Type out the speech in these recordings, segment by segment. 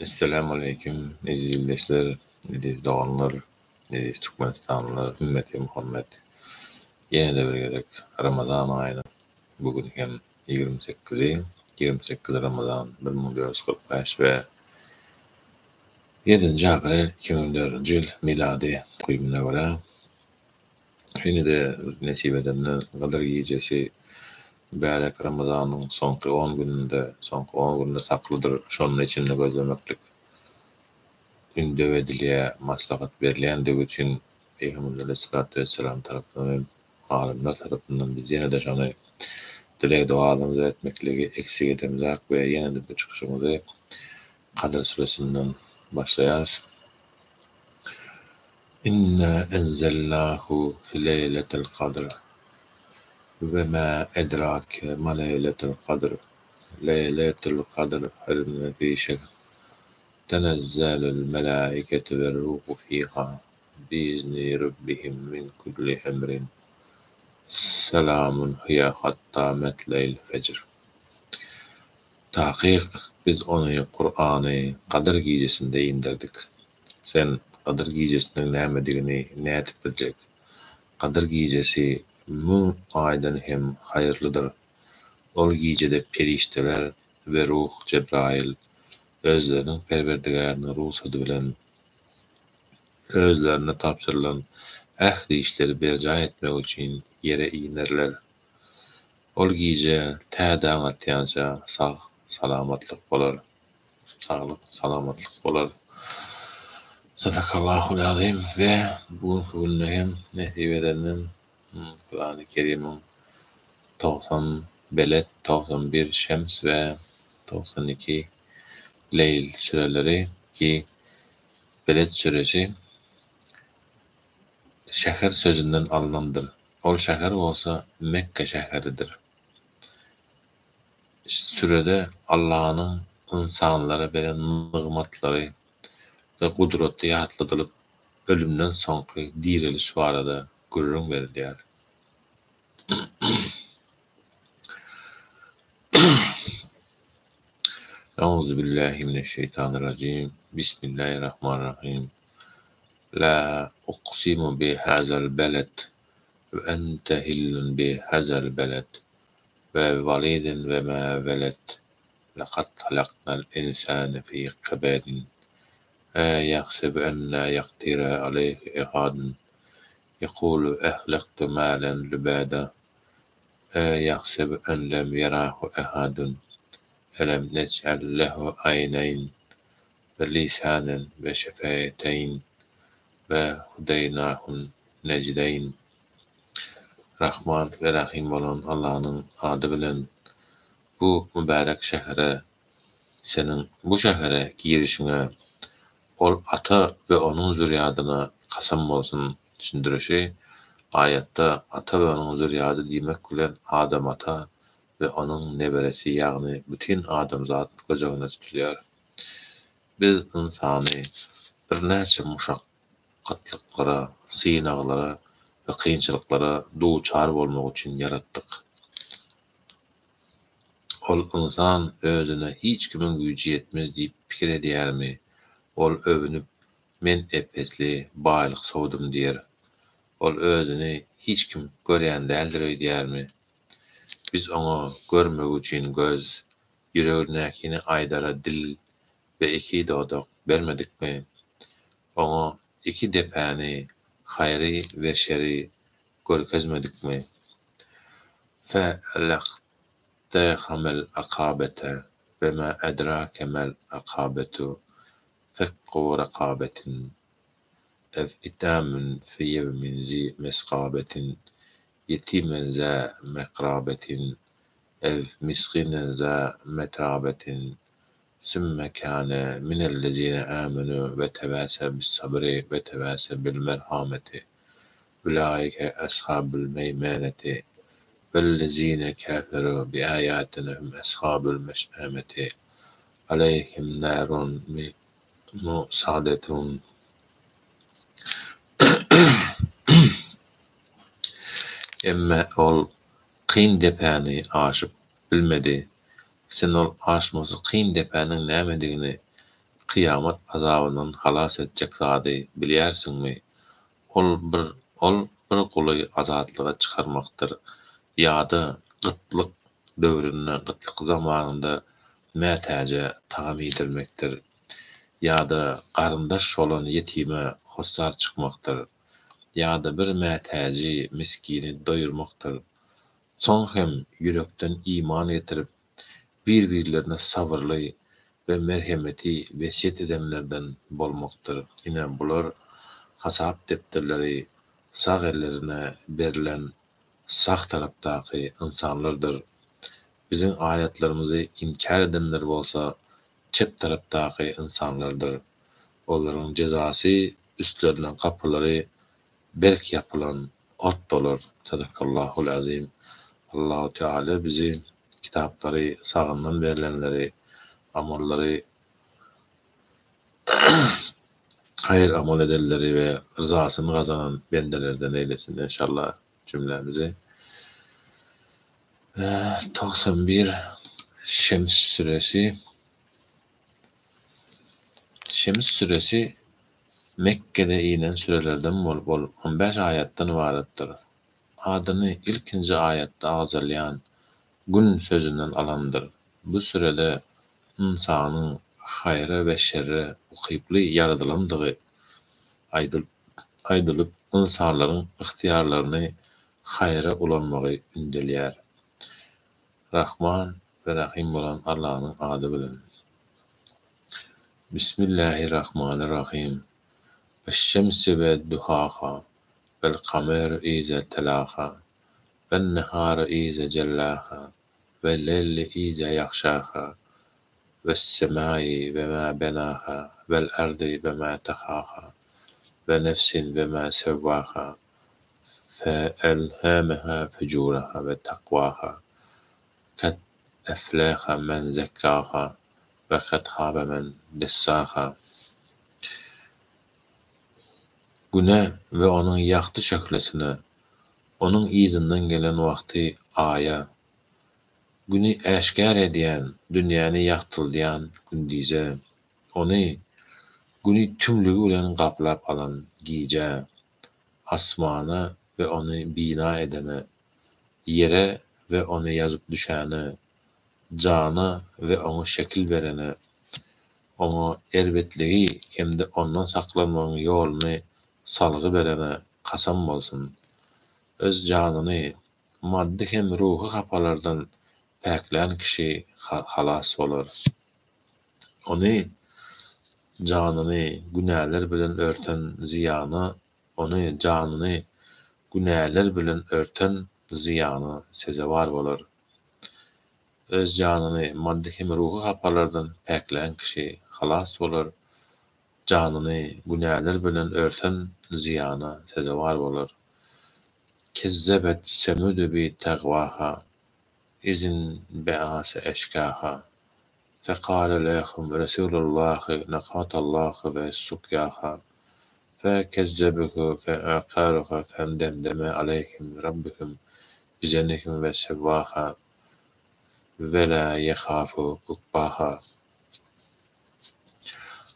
Esselamu aleýkum eziz ildeşler, eziz doganlar, eziz Türkmenistanlylar, ümmeti Muhammet. Ýene-de bir gezek Ramazan aýynyň bu gün hem 28-i, 28 Ramazan 1445 we 7-nji aprel 2024-nji ýyl milady takwimine görä Ýene-de nesip edende Gadyr gijesi mübärek Ramazanyň soňky on gününde, soňky on günde saklydyr, şonda içinde gözlemeklik ündew edilýär, maslahat berilýändigi üçin Pygamberimiz aleýhissalatu wessalam tarapyndan hem alymlar tarapyndan biz ýene-de şony dileg-dogalarymyzy etmekligi eksik edemzok we ýene-de bu çykyşymyzy Gadyr süresinden başlaýarys. Inna enzelnahu fi leýletil kadr we ma edrake ma leýletul kadr leýletul kadr haýrun min elfi şehr tenezzalul melaiketu werruhu fiha biizni rabbihim min kulli emrin selamun hiýe hatta metle'il fejr Takyk biz ony, Kurany, Gadyr gijesinde inderdik. Sen Gadyr gijesiniň nämedigini nädip biljek? Gadyr gijesi müň aýdan hem haýyrlydyr. Ol gijede perişdeler we ruh, Jebraýyl, özleriniň Perwerdigäriniň rugsady bilen özlerine tabşyrylan ähli işleri berjaý etmek üçin ýere inerler. Ol gije tä daň atýança sag-salamatlyk bolar. Saglyk, salamatlyk bolar. Sadakallahul azim we bu günki günde hem nesip edenden Kurany Kerimiň 90 Beled, 91 Şems we 92 Leýl süreleri ki Beled süresi şäher sözünden alnandyr. Ol şäher bolsa Mekge şäheridir. Sürede Allanyň ynsanlara beren nygmatlary we gudraty ýatladylyp, ölümden soňky direliş barada gürrüň berilýär. Euzubillahi mineşşeýtanirrajim. Bismillahirrahmanirrahim. La uksimu bi hazal beled we ente hillun bi hazal beled we walidin we ma weled lekad halaknal insane fi kebedin eýahsebu en la ýakdira aleýhi ehadun ýekulu ehlektu malen lubada eýahsebu en lem ýerahu ehadun elem nej'al lehu aýneýn we lisanen we şefeteýn we hudeýnahun nejdeýn Rahman we Rahym bolan Allanyň ady bilen bu mübärek şähere seniň bu şähere girişiňe, ol ata we onuň zürýadyna kasam bolsun düşündirişi, aýatda ata we onuň zürýady diýmek bilen Adam ata we onuň neberesi ýagny bütin adamzat göz öňünde tutulýar. Biz ynsany birnäçe muşakgatlyklara, synaglara we kynçylyklara duçar bolmak üçin ýaratdyk. Ol ynsan özüne hiç kimiň güýji ýetmez diýip pikir edýärmi? Ol öwünip, Men ep-esli baýlyk sowdum diýer. Ol özüni hiç kim görýän däldir öýdýärmi? Biz oňa görmegi üçin göz, ýüregindäkini aýdara dil we iki dodak bermedikmi? Oňa iki depäni, haýry we şeri görkezmedikmi? Fe leqtehamel akabete we ma edrake mel akabetu fekku rakabetin ew itamun fi ýewmin zi mesgabetin ýetimen za mekrabetin ew misginen za metrabetin sümme kâne minellezîne âmenû ve tevâsev bissabri ve tevâsev bil merhameti ulaike eshabul meymeneti vellezîne keferû bi âyâtinâ hum eshabul meş'emeti aleyhim nârun mu'sadetun. Emma ol kyn depäni aşyp bilmedi. Sen ol aşmasy kyn depäniň nämedigini. Kyýamat azabyndan halas etjek zady bilýärsiňmi? Ol bir ol bir guly azatlyga çykarmakdyr. Ýa-da gytlyk döwründe, gytlyk zamanynda mätäje tagam iýdirmekdir. Ýa-da garyndaş bolan ýetime hossar çykmakdyr. Ýa-da bir mätäji, miskini doýurmakdyr. Soň hem ýürekden iman getirip, bir-birlerine sabyrly we merhemeti wesýet edenlerden bolmakdyr. Ine, bular hasap depderleri sag ellerine berlen sag tarapdaky ynsanlardyr. Biziň aýatlarymyzy inkär edenler bolsa çep tarapdaky ynsanlardyr. Olaryň jezasy üstlerine gapylary berk ýapylan ot bolar. Sadakallahul azim. Allahu Teala bizi kitaplary sagyndan berlenleri, amallary haýyr amal edenleri we rzasyny gazanan bendelerden eýlesin enşallah jümlämizi. 91 Şems süresi Şems süresi Mekgede inen sürelerden bolup, ol on bäş aýatdan ybaratdyr. Adyny ilkinji aýatda agzalýan Gün sözünden alandyr. Bu sürede ynsanyň haýra we şerre ukyply ýaradylandygy aýdylyp, ynsanlaryň ygtyýarlaryny haýra ulanmagy ündelýär. Rahman we Rahym bolan Allanyň ady bilen. Bismillähirrahmanirrahym. Weş-şemsi we-duhaha, wel-kameri iza telaha, wen-nehari iza jellaha, wel-leýli iza ýagşaha, wes-semai we ma benaha, wel-ardy we ma tahaha, we nefsin we ma sewwaha, fe-elhemeha fujuraha we takwaha, Kad efleha men zekkaha we kad habe men dessaha. Güne we onuň ýagty şöhlesine, onuň yzyndan gelen wagty Aýa, Güni äşgär edýän, dünýäni ýagtyldýan gündize, ony Güni tümlügi bilen gaplap alan gijä, asmana we ony bina edene, Ýere we ony ýazyp düşäne, jana we oňa şekil berene, oňa erbetligi hem-de ondan saklanmagyň ýoluny salgy berene kasam bolsun! Öz janyny maddy hem ruhy hapalardan päklän kişi halas bolar. Ony, janyny günäler bilen örten zyýana Ony, janyny günäler bilen örten zyýana sezewar bolar. Öz janyny maddy hem ruhy hapalardan päklän kişi halas bolar, janyny günäler bilen örten zyýana sezewar bolar. Kezzebet semudu bi tagwaha, izinbease eşkaha. Fekale lehum Resulullahi nakatallahi we sukýaha, fekezzebuhu feakaruha femdemdeme aleýhim rabbuhum bizenihim we sewwaha we la ýehafu ukbaha.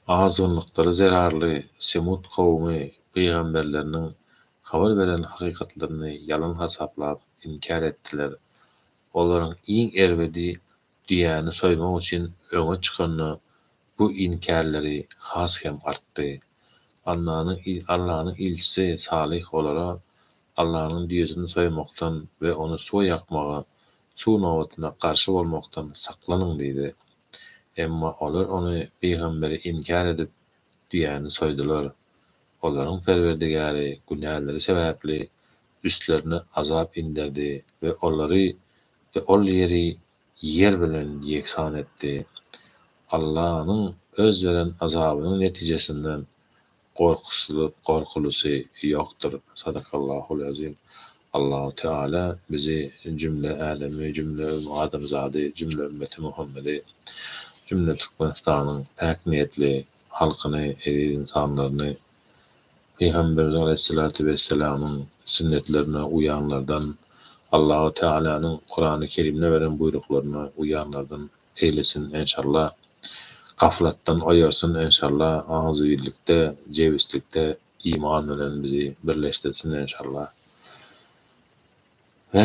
Azgynlyklary zerarly Semud kowumy pygamberleriniň habar beren hakykatlaryny ýalan hasaplap inkär etdiler. Olaryň iň erbedi Düýäni soýmak üçin öňe çykanda bu inkärleri has hem artdy. Allanyň Allanyň ilçisi Salyh olara Allanyň düýesini soýmakdan we ony suwa ýakmaga, suw nobatyna garşy bolmakdan saklanyň diýdi. Emma olar ony, pygamberi, inkär edip, düýäni soýdular. Olaryň Perwerdigäri günäleri sebäpli üstlerine azap inderdi we olary we ol ýeri ýer bilen ýegsan etdi. Allanyň öz beren azabynyň netijesinden gorkulusy ýokdur. Sadakallahul azim. Allahu Teala bizi jümle älemi, jümle adamzady, jümle ümmeti Muhammedi, jümle Türkmenistanyň päk niýetli halkyny, eziz ynsanlaryny Pygamberimiz aleýhissalatu wessalamyň sünnetlerine uýanlardan, Allahu Tealanyň Kurany Kerimde beren buýruklaryna uýanlardan eýlesin enşalla. Gaflatdan oýarsyn enşalla agzybirlikde jebislikde iman bilen bizi birleşdirsin enşalla. We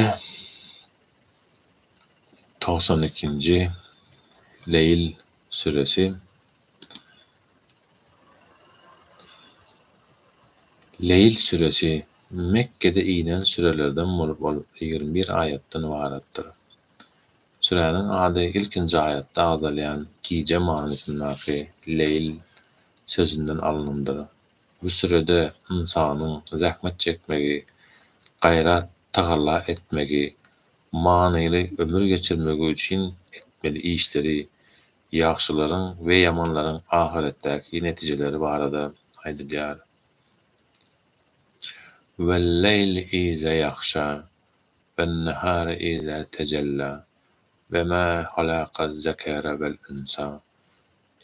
92-nji Leýl süresi Leýl süresi Mekgede inen sürelerden bolup ol 21 aýatdan ybaratdyr. Süräniň ady ilkinji aýatda agzalýan gije manysyndaky leýl sözünden alnandyr. Bu sürede ynsanyň zähmet çekmegi, gaýrat-tagalla etmegi, manyly ömür geçirmegi üçin etmeli işleri, ýagşylaryň we ýamanlaryň ahyretdäki netijeleri barada aýdylýar. Wel-leýli iza ýagşa وَالنَّهَارِ إِذَا تَجَلَّى وَمَا خَلَقَ الذَّكَرَ وَالْأُنثَى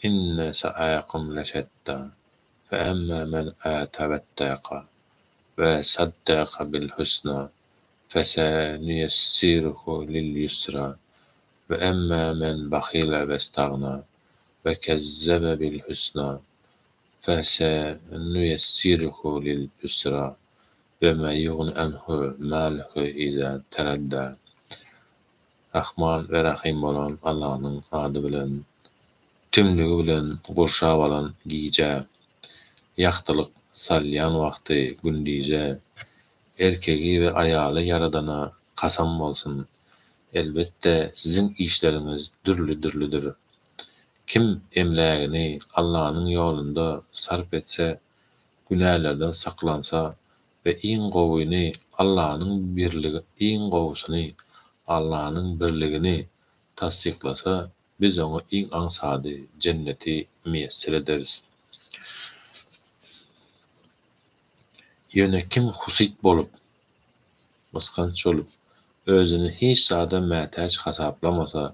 إِنَّ سَعْيَكُمْ لَشَتَّى فَأَمَّا مَنْ أَعْطَى وَاتَّقَى وَصَدَّقَ بِالْحُسْنَى فَسَنُيَسِّرُهُ لِلْيُسْرَى وَأَمَّا مَنْ بَخِلَ وَاسْتَغْنَى وَكَذَّبَ بِالْحُسْنَى فَسَنُيَسِّرُهُ لِلْعُسْرَى وَمَا يُغْنِي عَنْهُ مَالُهُ إِذَا تَرَدَّى Rahman we Rahym bolan Allanyň ady bilen, tümlügi bilen gurşap alan gijä, ýagtylyk salýan wagty gündize, erkegi we aýaly Ýaradana kasam bolsun, elbetde siziň işleriňiz dürli-dürlüdir. Kim emlägini Allanyň ýolunda sarp etse, günälerden saklansa we iň gowyny Allanyň iň gowusyny Allanyň birligini tassyklasa biz oňa iň aňsady jenneti miýesser ederis. Ýöne kim husyt bolup, gysganç bolup, özüni hiç zada mätäç hasaplamasa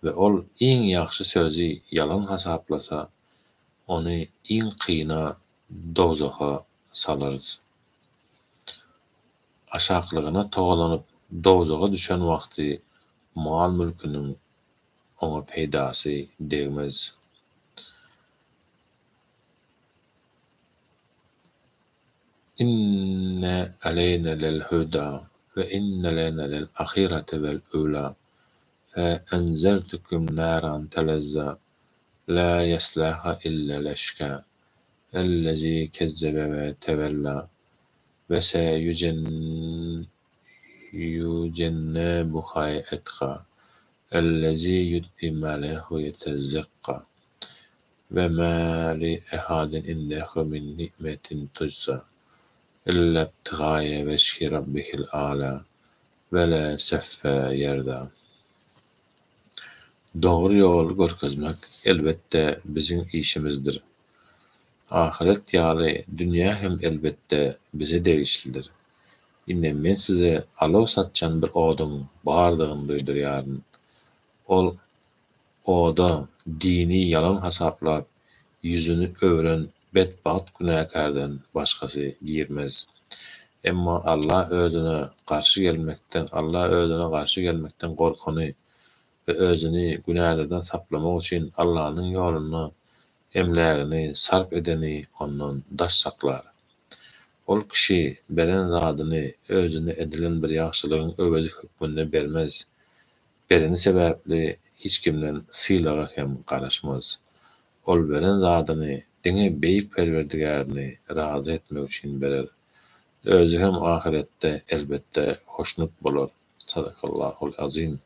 we ol iň ýagşy sözi ýalan hasaplasa, ony iň kyna dowzaha salarys. Aşaklygyna togalanyp dowzaha düşen wagty mal-mülküniň oňa peýdasy degmez. Inne aleýna lel-huda we inne lena lel-ahirete wel-ula fe enzertukum naran telezza la ýeslaha illel-eşka ellezî kezzebe we tewella we seyujennebuhal-etqa ellezî yu'tî mâlehu yetezekka we mâ li ehadin indehu min ni'metin tujzâ illa ibtigâe veçhi rabbihil a'lâ ve le sevfe ýerda. Dogry ýoly görkezmek, elbetde, biziň işimizdir. Ahyret ýaly dünýä hem elbetde bize degişlidir. Ine men size alaw saçýan bir oduň bardygyny duýdurýaryn. Ol oda dini ýalan hasaplap ýüzüni öwren betbagt günäkärden başgasy girmez. Emma Alla özüne garşy gelmekden Alla özüne garşy gelmekden gorkany we özüni günälerden saplamak üçin Allanyň ýolunda emlägini sarp edeni ondan daş saklar. Ol kişi beren zadyny özüne edilen bir ýagşylygyň öwezi hökmünde bermez. Bereni sebäpli hiç kimden sylaga hem garaşmaz. Ol beren zadyny diňe Beýik Perwerdigärini razy etmek üçin berer. Özi hem ahyretde elbetde hoşnut bolar. Sadakallahul azim.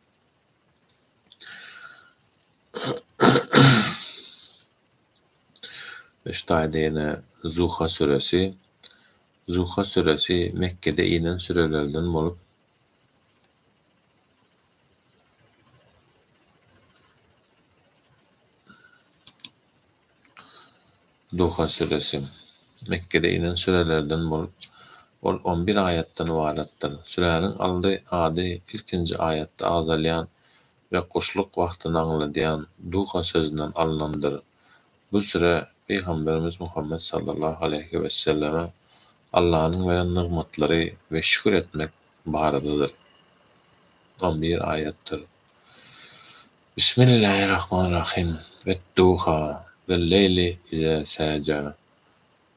We şu taýda ýene Zuha süresi. Zuha süresi Mekgede inen sürelerden bolup, Duha süresi Mekgede inen sürelerden bolup, ol on bir aýatdan ybaratdyr. Süräniň aldy ady ilkinji aýatda agzalýan we guşluk wagtyny aňladýan duha sözünden alnandyr. Bu süre Pygamberimiz Muhammet sallallahu aleýhi weselleme Allanyň beren nygmatlary we şükür etmek baradadyr. On bir aýatdyr. Bismillahirrahmanirrahim. Wed-duha, wel-leýli iza saja.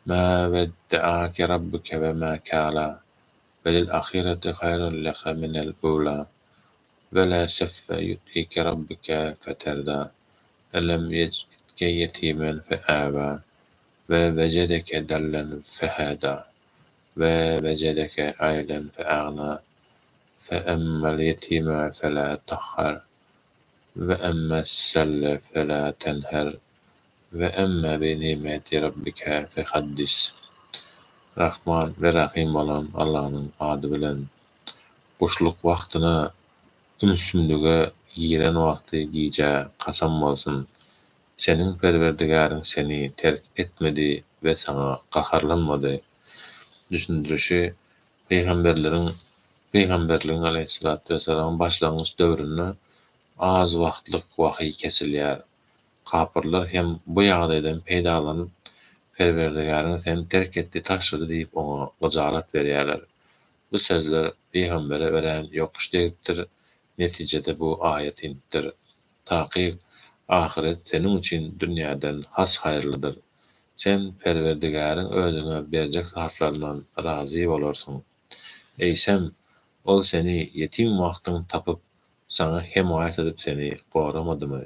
Ma wedde'ake rabbuke we ma kala. Welil-ahiretu haýrun leke minel-ula. We le sewfe yu'tike rabbuke feterda. Elem yejidke yetimen fe'awa. We wejedeke dallen feheda. We wejedeke ailen feagna. Feemmel yetime fela takhar. We emmes-saile fela tenher. We emme bi nimeti rabbike fehaddis. Rahman we Rahym bolan Allanyň ady bilen. Guşluk wagtyna, ümsümlige giren wagty gijä kasam bolsun! Seniň Perwerdigäriň seni terk etmedi we saňa gaharlanmady. Düşündirişi Pygamberleriň Pygamberligiň aleýhissalatu wessalam başlangyç döwründe az wagtlyk wahyý kesilýär. Kapyrlar hem bu ýagdaýdan peýdalanyp, Perwerdigäriň seni terk etdi, taşlady diýip oňa gyjalat berýärler. Bu sözler Pygambere örän ýokuş degipdir, netijede bu aýat inipdir. Takyk, ahyret seniň üçin dünýäden has haýyrlydyr. Sen Perwerdigäriň özüňe berjek zatlaryndan razy bolarsyň. Eýsem, Ol seni ýetim wagtyň tapyp, saňa hemaýat edip seni goramadymy?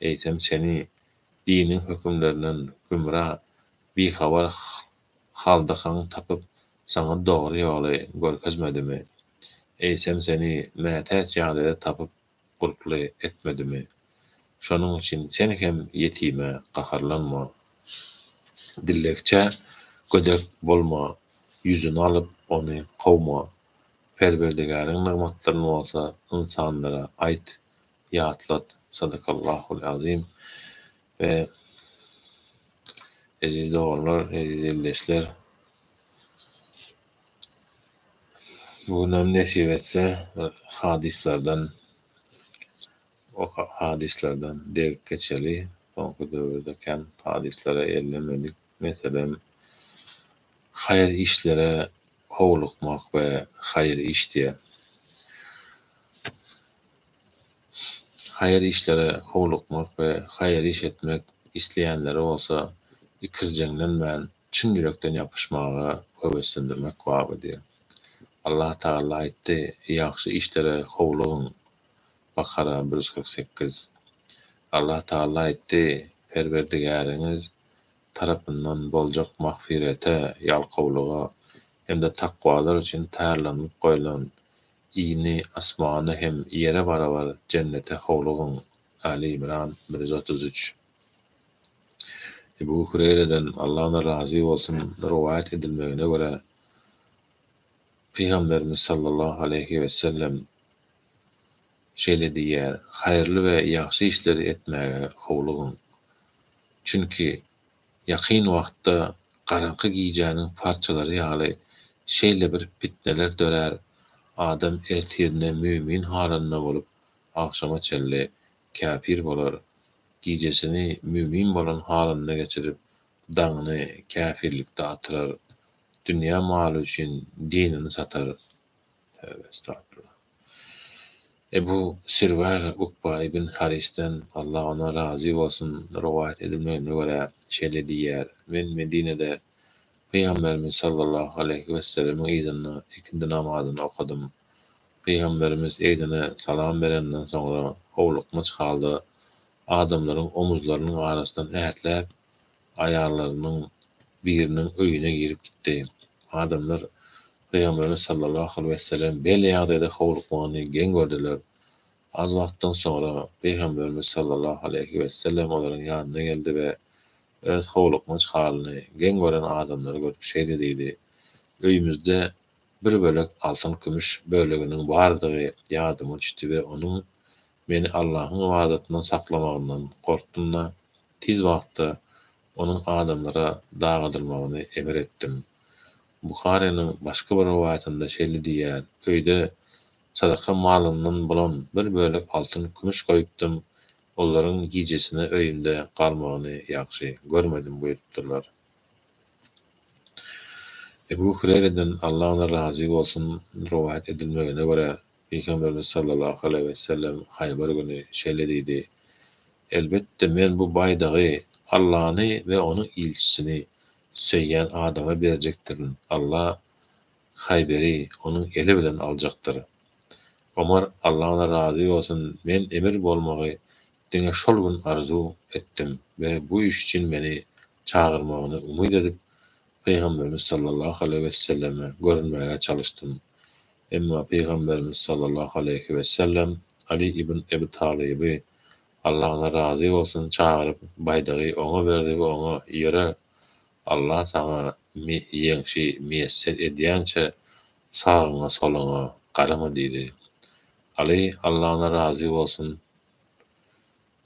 Eýsem seni diniň hökümlerinden gümra, bihabar haldakaň tapyp, saňa dogry ýoly görkezmedimi? Eýsem seni mätäç ýagdaýda tapyp gurply etmedimi? Şonuň üçin sen hem ýetime gaharlanma. Dilegçä gödek bolma, ýüzüni alyp, ony kowma. Perwerdigäriň nygmatlaryny bolsa ynsanlara aýt, ýatlat. Sadakallahul azim. We eziz doganlar, eziz ildeşler, bu günem nesip etse bir hadyslardan hadyslardan degip geçeli. Soňky döwürde kän hadyslara ellemedik. Meselem, haýyr işlere howlukmak we haýyr iş diýýär. Haýyr işlere howlukmak we haýyr iş etmek isleýänleri bolsa ikirjeňlenmän çyn ýürekden ýapyşmaga höweslendirmek baby diýýär. Allah Tagala aýtdy, Ýagşy işlere howlugyň, Bakara, 148. Allah Tagala aýtdy, Perwerdigäriňiz tarapyndan boljak magfyrete, ýalkawlyga hem-de takwalar üçin taýýarlanylyp goýlan ini asmana hem ýere barabar jennete howlugyň, Äli Imran, 133. Ebu Hüreýreden, Allah ondan razy bolsun, rowaýat edilmegine görä, Pygamberimiz sallallahu aleýhi wesellem şeýle diýýär, Haýyrly we ýagşy işleri etmäge howlugyň. Çünki ýakyn wagtda garaňky gijäniň parçalary ýaly şeýle bir pitneler dörär, adam ertirine mümin halynda bolup, agşama çenli käpir bolar, gijesini mümin bolan halynda geçirip, daňyny käpirlikde atyrar, dünýä maly üçin dinini satar. Töbe estagfurullah. Ebu Sirwäge Ukba ibn Harisden, Allah ondan razy bolsun, rowaýat edilmegine görä, şeýle diýýär, Men Medinede Pygamberimiz sallallahu aleýhi wesellemiň yzynda ikindi namazyny okadym. Pygamberimiz egnine salam bereninden soňra howlukmaç halda adamlaryň omuzlarynyň arasyndan ätläp, aýallarynyň biriniň öýüne girip gitdi. Adamlar Pygamberimiz sallallahu aleýhi wesellem beýle ýagdaýda howlukmagyny geň gördüler. Az wagtdan soňra Pygamberimiz sallallahu aleýhi wesellem olaryň ýanyna geldi we öz howlukmaç halyny geň gören adamlary görüp şeýle diýdi, Öýümizde bir bölek altyn-kümüş böleginiň bardygy ýadyma düşdi we onuň meni Allahyň ybadatyndan saklamagyndan gorkdum-da, tiz wagtda onuň adamlara dagadylmagyny emir etdim. Buharynyň başga bir rowaýatynda şeýle diýýär, Öýde sadaka malyndan bolan bir bölek altyn-kümüş goýupdym, olaryň gijesine öýümde galmagyny ýagşy görmedim buýrupdyrlar. Ebu Hüreýreden, Allah ondan razy bolsun, rowaýat edilmegine görä. Pygamberimiz sallallahu aleýhi wesellem Haýbar güni şeýle diýdi, Elbetde, men bu baýdagy Allany we Onuň ilçisini söýýän adama berjekdirin. Alla Haýberi onuň eli bilen aljakdyr. Omar, Alla ondan razy bolsun, Men emir bolmagy diňe şol gün arzuw etdim we bu iş üçin meni çagyrmagyny umyt edip, Pygamberimiz sallallahu aleýhi weselleme görünmäge çalyşdym. Emma Pygamberimiz sallallahu aleýhi wesellem Aly ibn Ebi Talyby, Allah ondan razy bolsun, çagyryp, baýdagy oňa berdi we oňa, Ýöre, Allah saňa ýeňşi miýesser edýänçä sagyňa-soluňa garama diýdi. Aly, Allah ondan razy bolsun,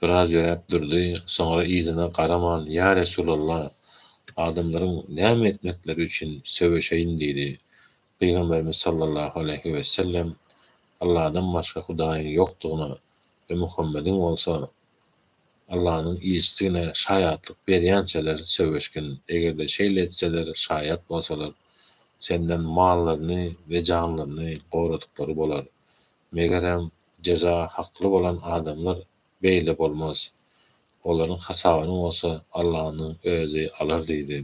Biraz ýöräp durdy, soňra yzyna garaman, Ýa Resulallah, adamlaryň näme etmekleri üçin söweşeýin diýdi. Pygamberimiz sallallahu aleýhi wesellem, Allahdan başga hudaýyň ýokdugyna we Muhammediň bolsa Allanyň ilçisigine şaýatlyk berýänçäler söweşgin, eger-de şeýle etseler, şaýat bolsalar, senden mallaryny we janlaryny goradyklary bolar. Megerem, jeza hakly bolan adamlar beýle bolmaz. Olaryň hasabyny bolsa Allanyň özi alar diýdi.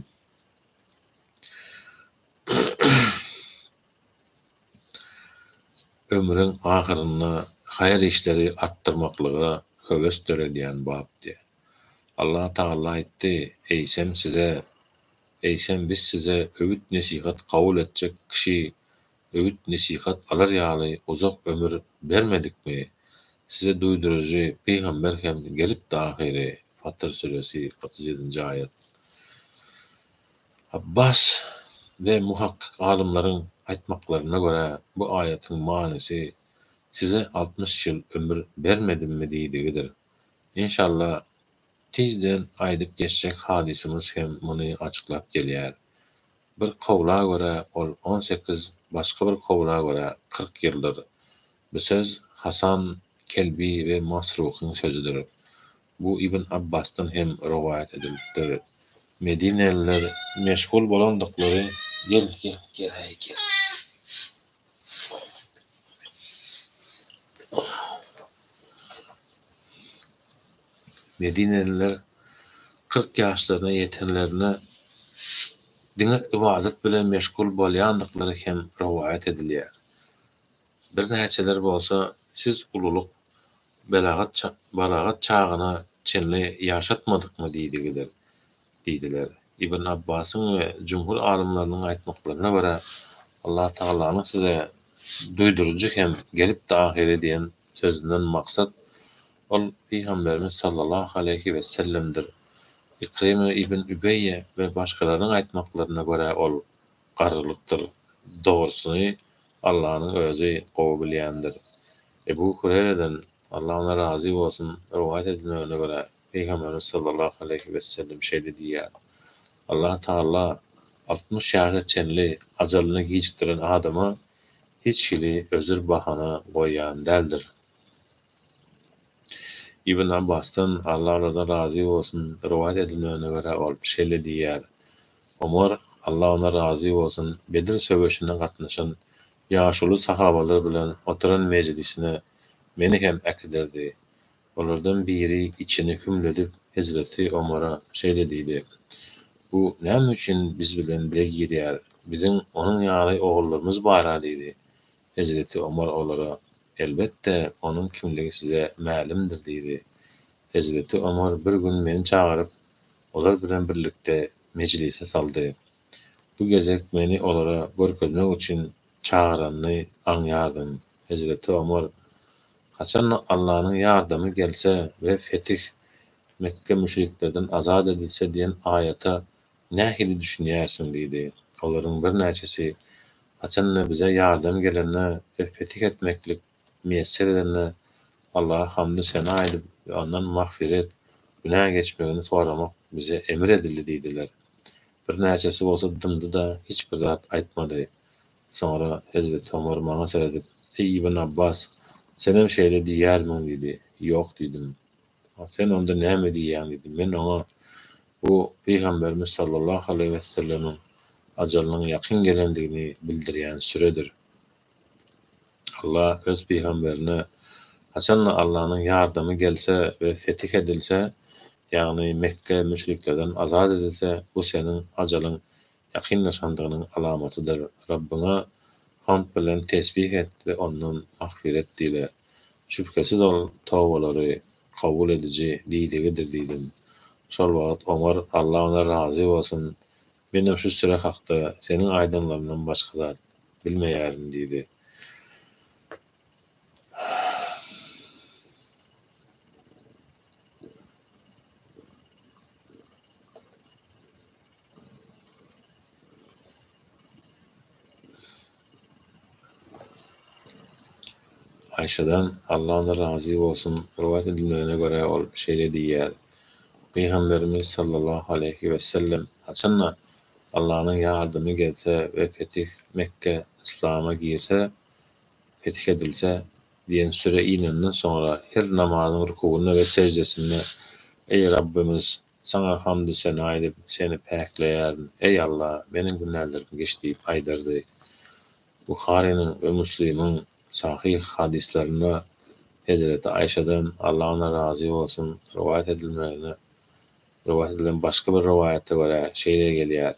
Ömrüň ahyrynda haýyr işleri artdyrmaklyga höwes döredýän bap diýýär. Allah Tagala aýtdy, Eýsem size, eýsem biz size öwüt-nesihat kabul etjek kişi öwüt-nesihat alar ýaly uzak ömür bermedikmi? Size duýduryjy pygamber hem gelipdi ahyry, Fatyr süresi, 37-nji aýat. Abbas we muhakkyk alymlaryň aýtmaklaryna görä, bu aýatyň manysy Size 60 ýyl ömür bermedimmi diýdigidir. Enşalla, tizden aýdyp geçjek hadysymyz hem muny açyklap gelýär. Bir kowla görä ol 18, başga bir kowla görä 40 ýyldyr. Bu söz Hasan Kelbi we Masrukyň sözüdir. Bu Ibn Abbasdan hem rowaýat edilipdir. Medineliler meşgul bolandyklary Gel, gel, gel-äý, gel. Medineliler 40 ýaşlaryna ýetenlerinde diňe ybadat bilen meşgul bolýandyklary hem rowaýat edilýär. Birnäçeler bolsa siz ululyk, balagat çagyna çenli ýaşatmadykmy diýdigidir diýdiler. Ibn Abbasyň we jumhur alymlarynyň aýtmaklaryna görä, Allatagalanyň size duýduryjy hem gelipdi ahyry diýen sözünden maksat, ol Pygamberimiz sallallahu aleýhi wesellemdir. Ikrime ibn Übeýýe we başgalarynyň aýtmaklaryna görä ol, garrylykdyr. Dogrusyny Allanyň özi gowy bilýändir. Ebu Hureýreden, Allah ondan razy bolsun, rowaýat edilmegine görä, Pygamberimiz sallallahu aleýhi wesellem şeýle diýýär, Allah Tagala 60 ýaşa çenli ajalyny gijikdiren adama hiç hili özür-bahana goýýan däldir. Ibn Abbasdan, Allah olardan razy bolsun, rowaýat edilmegine görä, ol şeýle diýýär, Omar, Allah ondan razy bolsun, Bedir söweşine gatnaşan ýaşuly sahabalar bilen oturan mejlisine meni hem äkiderdi. Olardan biri içini hümledip hezreti Omara şeýle diýdi, Bu näme üçin biz bilen bile girýär, biziň onuň ýaly ogullarymyz bar-a diýdi. Hezreti Omar olara, Elbetde, onuň kimligi size mälimdir diýdi. Hezreti Omar bir gün meni çagyryp, olar bilen birlikde mejlise saldy. Bu gezek meni olara görkezmek üçin çagyranyny aňýardym. Hezreti Omar, Haçan-da Allanyň ýardamy gelse we fetih, Mekge müşriklerden azat edilse diýen aýata nähili düşünýärsiň diýdi. Olaryň birnäçesi, Haçan-da bize ýardam gelende we fetih etmeklik miýesser edende, Allaha hamdy-sena aýdyp we Ondan magfyret, günä geçmegini soramak bize emir edildi diýdiler. Birnäçesi bolsa dymdy-da, hiç bir zat aýtmady. Soňra hezreti Omar maňa seredip, Eý, Ibn Abbas, senem şeýle diýýärmiň? diýdi. Ýok diýdim. Sen onda näme diýýäň? diýdi. Men oňa, Bu Pygamberimiz sallallahu aleýhi wesellemiň ajalynyň ýakyn gelendigini bildirýän süredir. Allah öz pygamberine, Haçanda Allanyň ýardamy gelse we fetih edilse, ýagny Mekge müşriklerden azat edilse, bu seniň ajalyň ýakynlaşandygynyň alamatydyr. Rabbyňa hamd bilen tesbih et we Ondan magfyret dile. Şübhesiz Ol tobalary kabul ediji diýdigidir diýdim. Şol wagt Omar, Allah ondan razy bolsun, Menem şu süre hakda seniň aýdanlaryňdan başga zat bilmeýärin diýdi. Aýşadan, Allah ondan razy bolsun, rowaýat edilmegine görä, ol şeýle diýýär, Pygamberimiz sallallahu aleýhi wesellem haçanda Allanyň ýardymy gelse we fetih, Mekge, yslama girse, fetih edilse, diýen süre inenden soňra her namazyň rukugynda we seždesinde, Eý Rabbymyz! Saňa hamdy-sena edip, Seni päkleýärin, eý Alla, meniň günälerimi geç diýip aýdardy. Buharynyň we Müslimiň sahyh hadyslarynda hezreti Aýşadan, Alla ondan razy bolsun, rowaýat edilmegine rowaýat edilen başga bir rowaýata görä şeýle gelýär,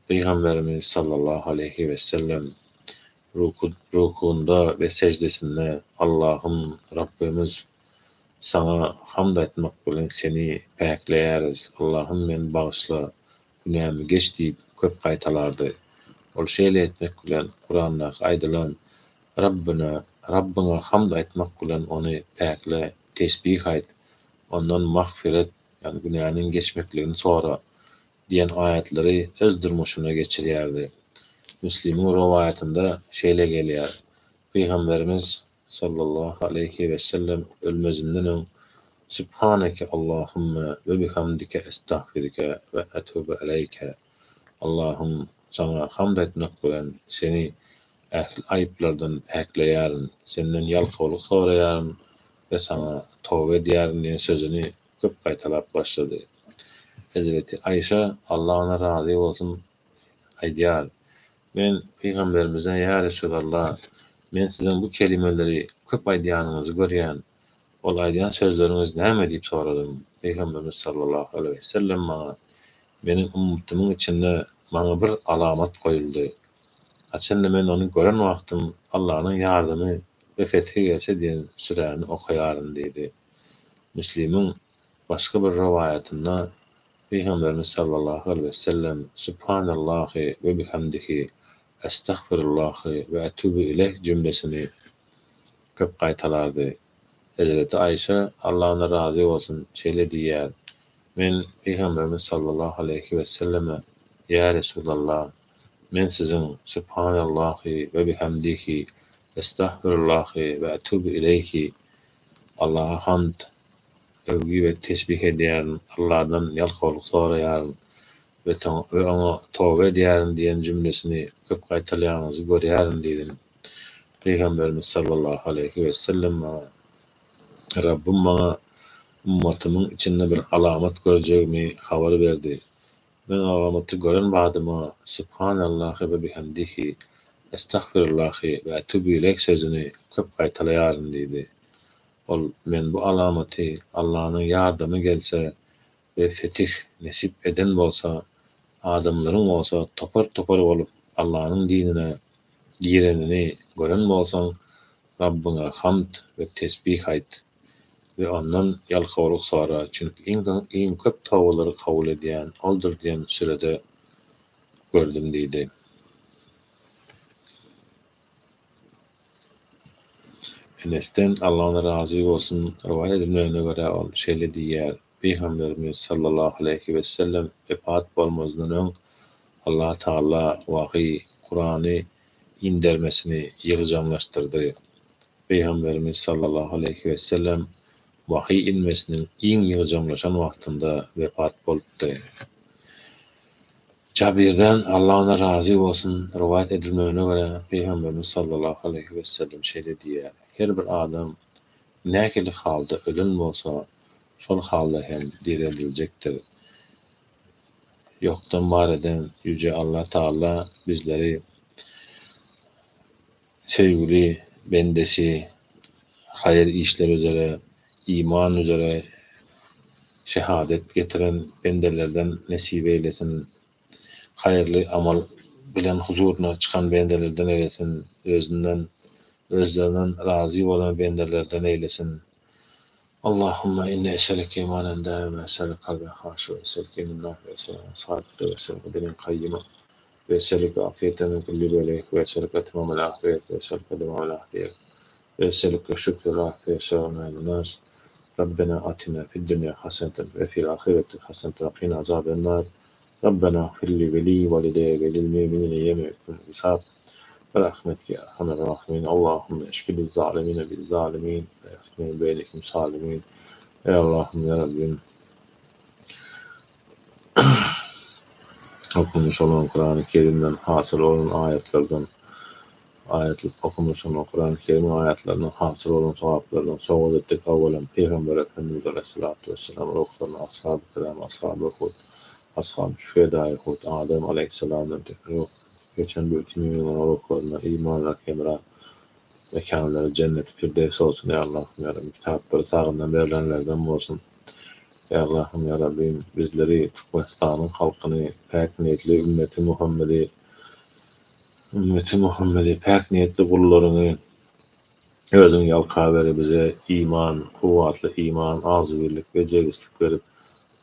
Pygamberimiz sallallahu aleýhi wesellem rukugynda we seždesinde Allahym, Rabbymyz, Saňa hamd aýtmak bilen Seni päkleýäris, Allahym meni bagyşla, günämi geç diýip köp gaýtalardy. Ol şeýle etmek bilen Kurandaky aýdylan Rabbine, Rabbyňa hamd aýtmak bilen ony päkle, tesbih aýt, ondan magfyret, ýagny günäniň geçmekligini sora diýen aýatlary öz durmuşyna geçirýärdi. Müslimiň rowaýatynda şeýle gelýär, Pygamberimiz, sallallahu aleýhi we sellem, ölmezinden öň, Sübhaneke Allahümme we bihamdike estagfirüke we etubu eleýke, Allahym, Saňa hamd aýtmak bilen Seni ähli aýyplardan päkleýärin, Senden ýalkawlyk soraýaryn we Saňa toba edýärin diýen sözüni köp gaýtalap başlady. Hezreti Aýşa, Allah ondan razy bolsun, aýdýar, Men Pygamberimize, Ýa Resulallah, men siziň bu kelimeleri köp aýdýanyňyzy görýän, ol aýdýan sözleriňiz näme diýip soradym. Pygamberimiz sallallahu aleýhi wesellem maňa, Meniň ummatymyň içinde maňa bir alamat goýuldy. Haçanda men ony gören wagtym Allanyň ýardamy we fethi gelse diýen süräni okaýaryn diýdi. Müslimiň başga bir rowaýatynda Pygamberimiz sallallahu aleýhi we sellem, Subhanallahi we bihamdihi, Estagfirullahi we etubu ileýh jümlesini köp gaýtalardy. Hezreti Aýşa, Allah ondan razy bolsun, şeýle diýýär, Men Pygamberimiz sallallahu aleýhi we selleme, Ýa Resulallah, men siziň Subhanallahi we bihamdihi, Estagfirullahi we etubu ileýhi, Allaha hamd, öwgi we tesbih edýärin, Alladan ýalkawlyk soraýaryn we we Oňa toba edýärin diýen jümlesini köp gaýtalaýanyňyzy görýärin diýdim. Pygamberimiz sallallahu aleýhi wesellem maňa, Rabbym maňa ymmatymyň içinde bir alamat görjegimi habar berdi. Men ol alamaty gören badyma, Subhanallahi we bihamdihi, Estagfirullahi we etubu ileýh sözüni köp gaýtalaýaryn diýdi. Ol, Men bu alamaty Allanyň ýardamy gelse we fetih nesip eden bolsa, adamlaryň bolsa topar-topar bolup Allanyň dinine girenini gören bolsaň, Rabbyňa hamd we tesbih aýt we Ondan ýalkawlyk sora, çünki iň köp tobalary kabul edýän Oldur diýen sürede gördüm diýdi. Enesden, Allah ondan razy bolsun, rowaýat edilmegine görä, ol şeýle diýýär, Pygamberimiz sallallahu aleýhi wesellem wepat bolmazyndan öň Allah Tagala wahyý, Kurany, indermesini ýygjamlaşdyrdy. Pygamberimiz sallallahu aleýhi wesellem wahyý inmesiniň iň ýygjamlaşan wagtynda wepat bolupdy. Jabirden, Allah ondan razy bolsun, rowaýat edilmegine görä, Pygamberimiz sallallahu aleýhi wesellem şeýle diýýär, Her bir adam nähili halda ölen bolsa, şol halda hem direldiljekdir. Ýokdan bar eden Ýüje Allah Tagala bizleri söýgüli. bendesi, haýyr işler üzere, iman üzere şehadet getiren bendelerden nesip eýlesin. Haýyrly amal bilen huzuryna çykan bendelerden eylesin. Özünden, özlerinden razy bolan bendelerden eylesin. Allahumma inni eseleke imanen daime, eseleke kalben haşi'en, eseleke ilmen nafi'en, eseleke amelen sadiken, ve eseleke dinen kayyima, ve eseleke afiyeten min kulli belek, ve eseleke tamamel afiyet, ve eseleke devamel afiyet, ve eseleke şükrel afiyet, selamel nas. Rabbena atina fid dunya haseneten ve fil ahireti haseneten ve qina azaben nar. Rabbena gfirli ve li valideyye ve lil müminine yevme yekumul hisab. Birahmetike ya erhamer rahimin. Allahümme eşkiliz zalimine bil zalimin ve ehmin beynekum salimin. Ey Allahym ya Rabbim okumyş olan Kurany Kerimden hasyl bolan aýatlardan aýat okumyş olan Kurany Kerimiň aýatlaryndan hasyl bolan sogaplardan sowgat etdik awwalam Pygamber Efendimiz aleýhissalatu wessalam ruhlaryna ashaby kiram ashaby uhud ashaby şühedaýy uhud Adam aleýhissalamdan ruh geçen bütin müminleriň ruhlaryna imanlar hemra Mekanlary jenneti firdevs bolsun ýa Allahym ýa Rabbim kitaplary sagyndan berlenlerden bolsun ýa Allahym ýa Rabbim bizleri Türkmenistanyň halkyny päk niýetli ümmeti Muhammedi ümmeti Muhammedi päk niýetli gullaryňy özüň ýalkaweri bize iman kuwwatly iman agzybirlik we jebislik berip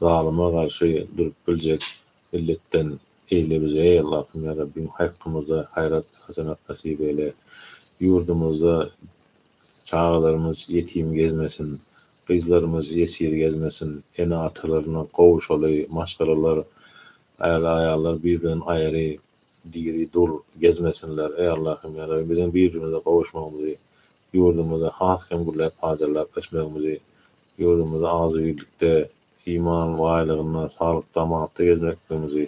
zalyma garşy durup biljek milletden Eýle bizi eý Allahym ýa Rabbim haýkymyzda haýrat hasenat nesip eýle. Ýurdumyzda çagalarymyz ýetim gezmesin, gyzlarymyz ýesir gezmesin, ene atalaryna gowuşaly, maşgalalar är aýallar bir birinden aýry diri dul gezmesinler eý Allahym ýa Rabbim biziň bir birimize gowuşmagymyzy ýurdumyzda has hem gülläp pajarlap ösmegimizi ýurdumyzda agzybirlikde Iman baýlygynda saglyk-damatda gezmekligimizi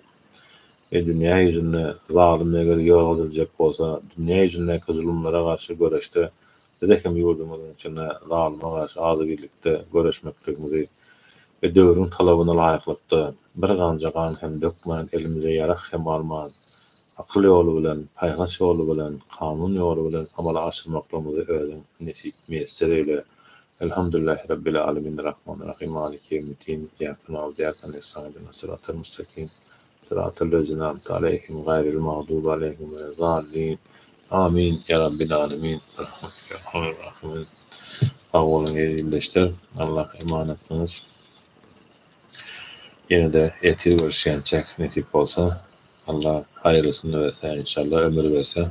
we dünýä ýüzünde zalym eger ýok ediljek bolsa, dünýä ýüzündäki zulumlara garşy göreşde bize hem ýurdumyzyň içinde zalyma garşy agzybirlikde göreşmekligimizi we döwrüň talabyna laýyklykda bir damja gan hem dökmän, elimize ýarag hem alman, akyl ýoly bilen, paýhas ýoly bilen, kanun ýoly bilen amala aşyrmaklygymyzy özüň nesip miýesser eýle. Elhamdülillahi Rabbil alemin Rahmanirrahim Maliki ýewmiddin Iýýake na'budu we iýýake nestaîn Ihdinas syratal mustakim Syratal lezine en'amte aleýhim gaýril magdubi aleýhim welezallin Amin ýa Rabbil alemin Birahmetike ýa erhamer rahimin Sag boluň eziz ildeşler Allaha emanetsiňiz Ýene-de ertir görüşýänçäk nesip bolsa Allah haýyrlysyny berse inşallah ömür berse.